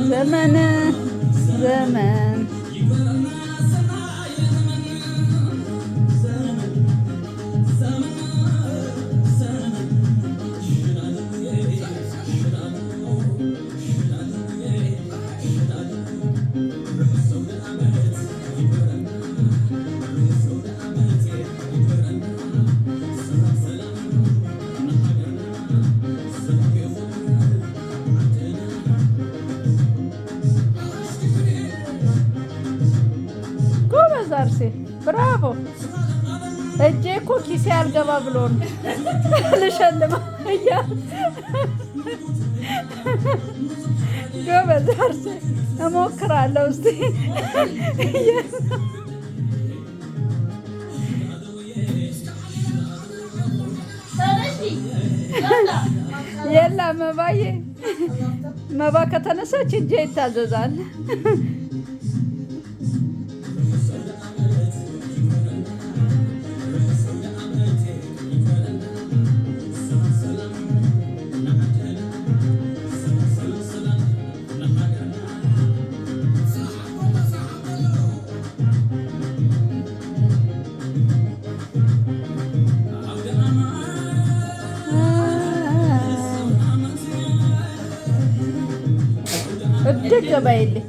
ዘመን ዘመን። ጎበዝ አርሴ፣ ብራቮ። እጄ እኮ ኪሴ አልገባ ብሎ ነው ልሸልማ እያለ። ጎበዝ አርሴ፣ እሞክራለሁ እስቲ። የላ መባዬ፣ መባ ከተነሳች እጄ ይታዘዛል። እድግ በይልኝ።